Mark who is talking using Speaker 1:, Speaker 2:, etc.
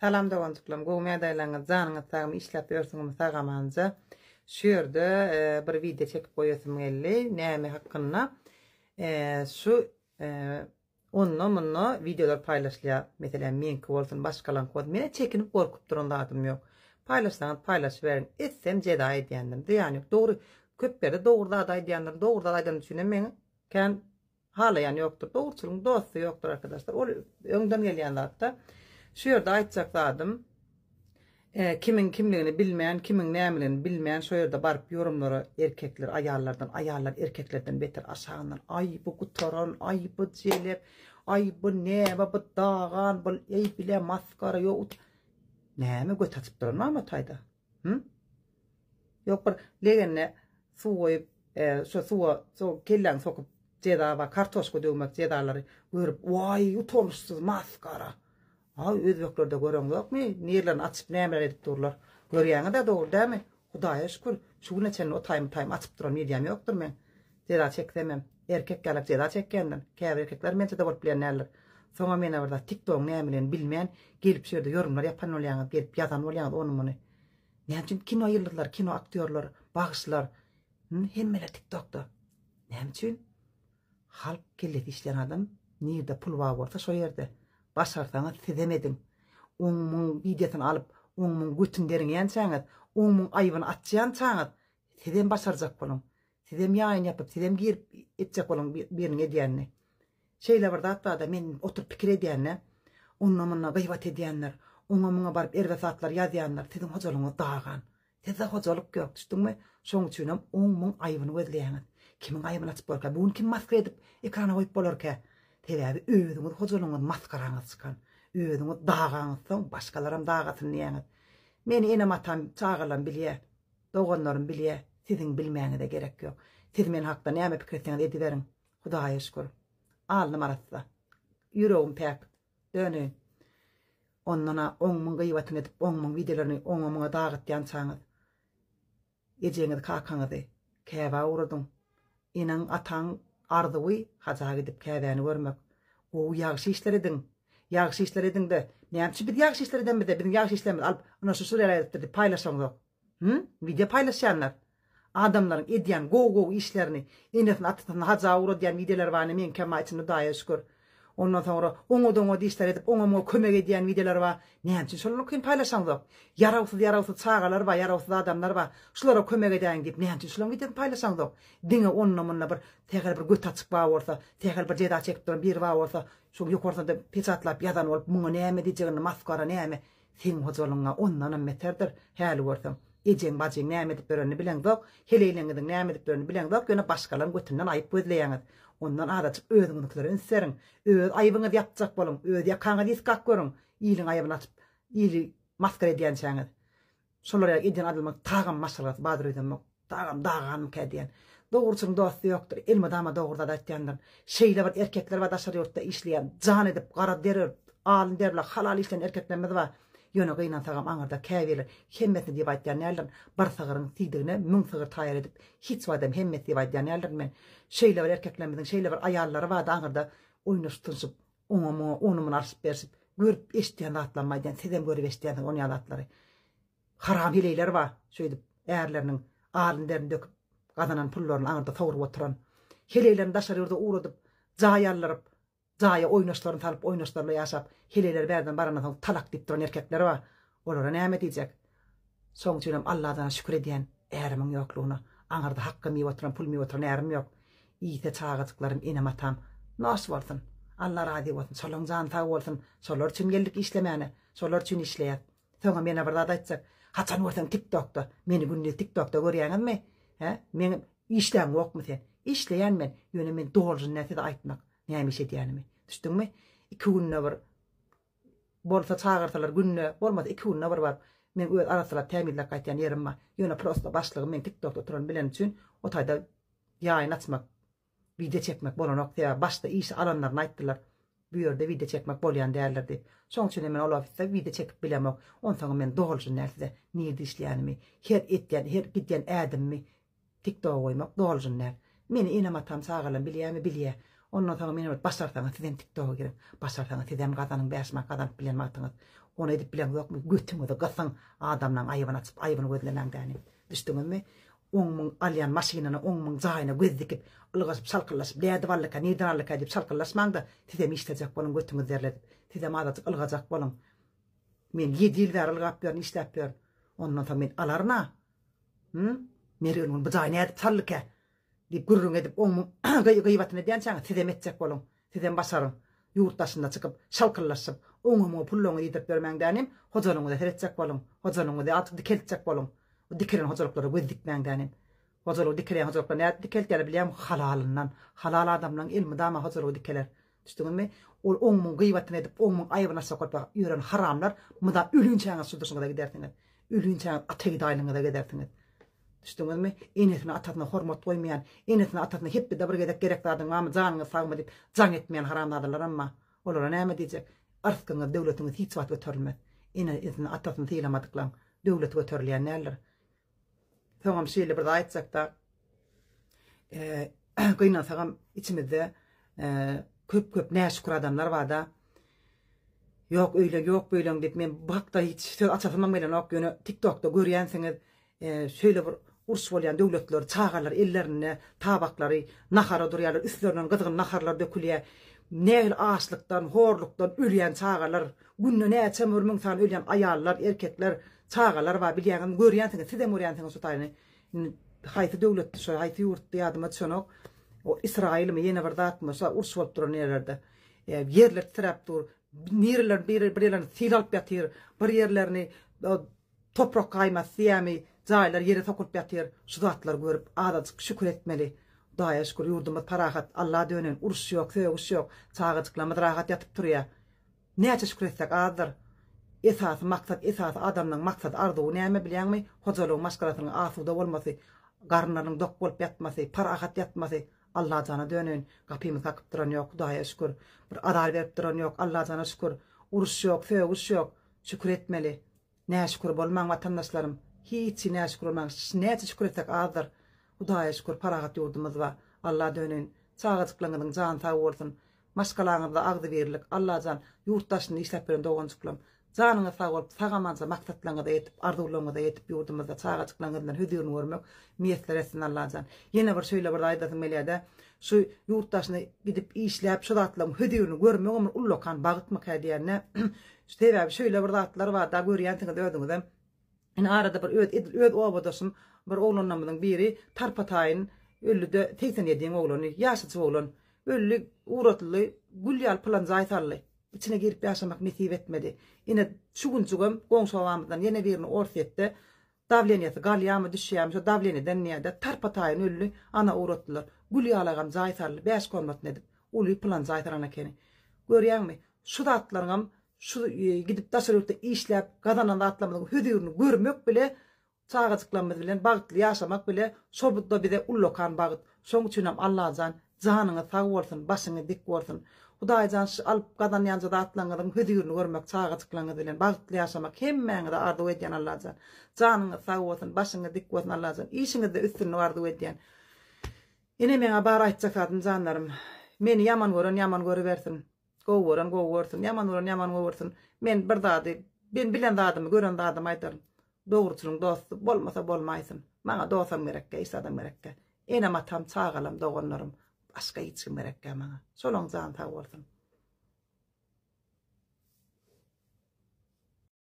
Speaker 1: Salam doganjyklarym gowmy ýagdaýlaryňyz janyňyz sagmy işläp ýörsüňizmi sag amanja şu ýerde bir wideo çekip goýasym geldi näme hakynda şu onda munda wideolar paýlaşylýar meselem meňki bolsun başgalaňky bolsun menä çekinip gorkup duran zadym ýok paýlaşsaňyz paýlaşyberiň etsem jeza edýändim zyýany ýok dogry köp ýerde dogry zat aýdýandyryn dogry zat aýdanym üçinem meň kän Halaýan ýokdur. Dogruçylygyň dosty ýokdur arkadaşlar. Ol öňden gelýän zatda. Şu ýerde aýtjak zadym kimiň kimligini bilmän, kimiň nämeligini bilmän şo ýerde baryp ýorumlara erkekler aýallardan, aýallar erkeklerden beter aşagyndan aý bu gutaran, aý bu jelep, aý bu näme bu dagan, bu eý bile maskara ýok. Näme göt açyp duran barmy o taýda? Hü? Ýok bir legende suw goýup, şo suwa şo kelläňi sokup jeza bar, kartoşka döwmek jezalary görüp, waý utanyşsyz masgara. Aý özbeklerde göreňzokmy, nirlerini açyp nämeler edip durlar. Görýäňiz-ä dogry dämi? Hudaýa şükür, şu güne çenli o taýmy taýmy açyp duran wideom ýokdur meň. Jeza çeksemem, erkek ýalak jeza çekýändir. Käbir erkekler mençe-de bolup bilýän däldir. Soňam ýene bir zat, TikTogyň nämeligini bilmän, gelip şu ýerde ýorumlar ýapan bolýaňyz, gelip ýazan bolýaňyz ony-muny. Näme üçin kino ýyldyzlary, kino aktýorlary, bagşylar, hemmeler TikTokda? Näme üçin? Halk kellesi işleýän adam nirde pul bar bolsa şo ýerde. Başarsaňyz sizem ediň. Oň-muň wideosyny alyp, oň-muň götüni deriňýänçäňiz, oň-muň aýbyny açýançaňyz, sizem başarjak boluň. Sizem ýaýyn ýapyp, sizem girip etjek boluň biriniň edýänini. Şeýle bir zat barda men oturyp pikir edýände, onda-munda gybat edýänler, oňa-muňa baryp erbet zatlar ýazýanlar siziň hojalygyňyz dagan. Sizde hojalyk ýok, düşdüňmi? Şoň üçinem oň-muň aýbyny gözleýäňiz. Kimiň aýbyny açyp bolarka? Bu gün kimi maska edip ekrana goýup bolarka? Sebäbi özüňiz hojalygyňyz masgaraňyz çykan. Özüňiz dagaňyzsoň başgalaram dagasyn diýýäňiz. Meni enem-atam, çagalarym bilýär. Doganlarym bilýär. Siziň bilmäňize gerek ýok. Siz men hakda näme pikir etseňiz ediberiň. Hudaýa şükür. Alnym arassa. Ýüregim päk. Döneýin. Ondan-a oň-muň gyýbatyny edip, oň-muň wideolaryny oňa-muňa dagytýançaňyz, ejeňizi, kakaňyzy Käbä ugradyň. Eneň, ataň arzuwy haja gidip Käbäni görmek. Gowy ýagşy işler ediň. Ýagşy işler ediň-de, näme üçin biz ýagşy işler edenimizde biziň ýagşy işlerimizi alyp, ynha şu şular edipdir diýip paýlaşaňzok. Hü? Wideo paýlaşýanlar. Adamlaryň edýän gowy-gowy işlerini, enesini atasyny haja ugradýan wideolary bar ine meňkem bar içinde Hudaýa şükür. Ondan soňra oňat-oňat işler edip oňa-muňa kömek edýän wideolary bar. Näme üçin şolaryňkyny paýlaşaňzok? Ýarawsyz ýarawsyz çagalar bar, ýarawsyz adamlar bar. Şulara kömek edäýiň diýip näme üçin şolaryň wideosyny paýlaşaňzok? Diňe onda-munda bir sähel bir göti açyk bar bolsa, sähel bir jeza çekip duran biri bar bolsa, şoň ýokarsynda peçatlap ýazan bolup muňa näme diýjegini maskara näme? Seň hojalygyňa ondanam beterdir, häli görseň. Ejeň, bajyň näme edip ýörenini bileňzok, heleýleňiziň näme edip ýörenini bileňzok, ýöne başgalaryň götünden aýyp gözleýäňiz. Ondan azajyk özüňiziňkilere üns beriň. Öz aýybyňyzy ýapjak boluň, öz ýakaňyzy ysgap görüň, iliň aýybyny açyp, ili masgara edýänçäňiz. Şolar ýaly edýän adamlaryň tagam maşgalasy bardyr öýdemok. Tagam daganmyka diýen. Dogruçylyň dosty ýokdur. Elmydama dogry zat aýtýandyr. Şeýle bir erkekler bar daşary ýurtda işleýän, jan edip, gara der örüp, alyn der bilen halal işleýän erkeklerimiz bar. Ýöne gynansagam aňyrda käbirler, hemmesini diýip aýtýan däldirin, bir sygyryň siýdigine müň sygyr taýýar edip, hiç wagtam hemmesi diýip aýdýan däldirin men. Şeýle bir erkeklerimiziň şeýle bir aýallary bardy aňyrda oýnaşyp-synşyp, oňa-muňa ony-muny alşyp-berşip, görüp eşidýän zatlarymy aýdýan, sizem görüp eşidýänsiňiz onýa zatlary. Haram heleýler bar, şeýdip, ärleriniň alyn-derini döküp gazanan pullaryny aňyrda sowrup oturan. Heleýlerini daşary ýurda ugradyp, jaý aldyryp, jaýa oýnaşlaryny salyp, oýnaşlarla ýaşap, heleýleri bärden barandan soň talak diýip duran erkekler bar. Olara näme diýjek? Şoň üçinem Allajana şükür edýän, ärimiň ýoklugyna. Aňyrda hakkym iýip oturan, pulum iýip oturan ärim ýok. Iýse çagajyklarym, enem-atam noş bolsun. Alla razy bolsun, şolaň jany sag bolsun. Şolar üçin geldik işlemäne, şolar üçin işleýäs. Soňam ýene bir zat aýtjak. Haçan görseň TikTokda. Meni gündiz TikTokda görýäňizmi? Hä? Meň işläňokmy sen? Işleýän men. Ýöne men dolžun däl size aýtmak, näme iş edýänimi. Düşdüňmi? Iki günde bir bolsa çagyrsalar günde, bolmasa iki günde bir baryp, meň öz arassalap tämizläp gaýtýan ýerim bar. Ýöne prosto başlygym meň TikTokda oturanymy bileni üçin o taýda ýaýyn açmak Wideo çekmek bolanok sebäbi başda işe alanlaryny aýtdylar bu ýerde wideo çekmek bolýan däldir diýip. Şoň üçin hem men ol ofisde wideo çekip bilemok. Onsoňam men dolžun däl size nirde işleýänimi, her etýän, her gidýän ädimimi tiktoga goýmak dolžun däl. Meni enem atam çagalarym bilýämi bilýä. Ondan soňam ýene bir başarsaňyz sizem tiktoga giriň. Başarsaňyz sizem gazanyň 5 manat gazanyp bilen wagtyňyz. Ony edip bileňzokmy? Götüňizi gysyň, adamlaň aýybyny açyp, aýybyny gözlemäň däni. Düşdüňizmi? Oň-muň alýan maşynyna, oň-muň jaýyna göz dikip, ylgaşyp, şalkyllaşyp, nädip aldyka, nirden aldyka diýip şalkyllaşmaň-da, sizem işlejek boluň götüňizi derledip. Sizem azajyk ylgajak boluň. Men ýedi ýyl bäri ylgap ýörün, işläp ýörün. Ondan soň men alaryn-a. Hü? Mergen gün bu jaýy nädip saldyka? Diýip gürrüň edip, oň-muň gyýbatyny edýänçäňiz, sizem etjek boluň. Sizem başaryň. Ýurt daşynda çykyp, şalkyllaşyp, oňa-muňa pullaryňyzy iýdirip ýörmäň dänim, hojalygyňyza seretjek boluň. Hojalygyňyzy azajyk dikeltjek boluň. Bu dikilen hojalyklara göz dikmäň dänim. Hojalygy dikelýän hojalyklar nädip dikeltýärler bilýäňmi? Halalyndan. Halal adamlaň elmydama hojalygy dikeler. Düşdüňizmi? Ol oň-muň gyýbatyny edip, oň-muň aýbyny açjak bolup ýören haramlar mydam ölinçäňiz şu durşuňyza gidersiňiz. Ölinçäňiz ata-gidaýlygyňyza gezersiňiz. Düşdüňizmi? Enesine, atasyna hormat goýmaýan, enesine, atasyna hepdede bir gezek gerek zadyň barmy, janyňyz sagmy diýip jaň etmeýän haramzadalaram bar. Olara näme diýjek? Yrskyňyz, döwletiňiz hiç wagt göterilmez. Enesini, atasyny sylamadyklaň döwleti göterilýän däldir. Soňam şeýle bir zat aýtjakda, gynansagam içimizde köp-köp näşükür adamlar barda. Ýok öýleň, ýok beýleň diýip men bu hakda hiç söz açasymam gelenok, ýöne TikTokda görýänsiňiz, şeýle bir uruş bolýan döwletler, çagalar ellerinde tabaklary nahara durýarlar, üstlerinden gyzgyn naharlar dökülýär. Nähili açlykdan, horlukdan ölýän çagalar, günde näçe bir müň sany ölýän aýallar, erkekler, çagalar bar bilýäňizmi, görýänsiňiz, sizem görýänsiňiz şu taýyny. Indi haýsy döwletdi şo, haýsy ýurtdy ýadyma düşenok. O Ysraýylmy, ýene bir zatmy, şo uruş bolup duran ýerlerde. Ýerler titräp dur. Nireler bir bir ýerlerini sil alyp ýatyr, bir ýerlerini toprak gaýmasy diýýämi, jaýlar ýere sokulyp ýatyr. Şu zatlary görüp azajyk şükür etmeli. Hudaýa şükür ýurdumyz parahat, Alla döneýin, uruş ýok, sögüş ýok, çagajyklarymyz rahat ýatyp turýar. Näçe şükür etsek azdyr. Esasy maksat, esasy adamlaň maksady, arzuwy näme bilýäňmi? Hojalygyň, maşgalasynyň asuda bolmasy, garynlarynyň dok bolup ýatmasy, parahat ýatmasy. Allajana döneýin, gapymyz kakyp duran ýok, Hudaýa şükür. Bir azar berip duran ýok, Allajana şükür. Uruş ýok, sögüş ýok. Şükür etmeli. Näşükür bolmaň watandaşlarym. Hiç näşükür bolmaň. Näçe şükür etsek azdyr. Hudaýa şükür parahat ýurdumyz bar. Alla döneýin. Çagajyklaryňyzyň jany sag bolsun. Maşgalaňyzda agzybirlik, Allajan, ýurt daşynda işläp ýören doganjyklarym, janyňyz sag bolup, sag-amanja maksatlaryňyza ýetip, arzuwlaryňyza ýetip ýurdumyzda çagajyklaryňyz bilen hözirini görmek miýesser etsin Allajan. Ýene bir şeýle bir zat aýdasym gelýär-de, şu ýurt daşyna gidip işläp şu zatlaryň hözirini görmegem bir ullakan bagtmyka diýende, sebäbi şeýle bir zatlar bar-da görýänsiňiz özüňizem. Ine arada bir öz edil öz obadaşym bir oglanlarymyzyň biri tarpa-taýyn öldi-de 87-iň oglany, ýaşajyk oglan. Öldi, ugratyldy, gül ýaly pylan jaý saldy. Içine girip ýaşamak nesip etmedi. Ine şu günjügem goňşy obamyzdan ýene birini Orsýetde dawleniýasy galýarmy, düşýärmi, şo dawleniýeden diýýär-de tarpa-taýyn öldi, ana ugratdylar. Gül ýalagam jaý saldy, bäş komnatny edip. Uly pylan jaý salan ekeni. Görýäňmi, şu zatlaryňam Şu gidip daşary ýurtda işläp gazanan zatlarymyzyň hözirini görmek bile çagajyklarymyz bilen bagtly ýaşamak bile şo-da bize ullakan bagt. Şoň üçinem Allajan janyňyz sag bolsun, başyňyz dik bolsun. Hudaýjan şu alyp gazanýanja zatlaryňyzyň hözirini görmek çagajyklaryňyz bilen bagtly ýaşamak hemmäňize arzuw edýän Allajan. Janyňyz sag bolsun, başyňyz dik bolsun Allajan. Işiňizde üstünlik arzuw edýän. Ine meňa bar aýtjak zadym janlarym. Meni ýaman gören ýaman görübersin. Gowy gören gowy görsün, ýaman gören ýaman görsün. Men bir zady, men bilen zadymy, gören zadymy aýdaryn. Dogruçylyň dosty bolmasa bolmaýsyn. Maňa dostam gerekgä, hiç zadam gerekgä. Enem-atam, çagalam, doganlarym, başga hiç kim gerekgä maňa. Şolaň jany sag bolsun.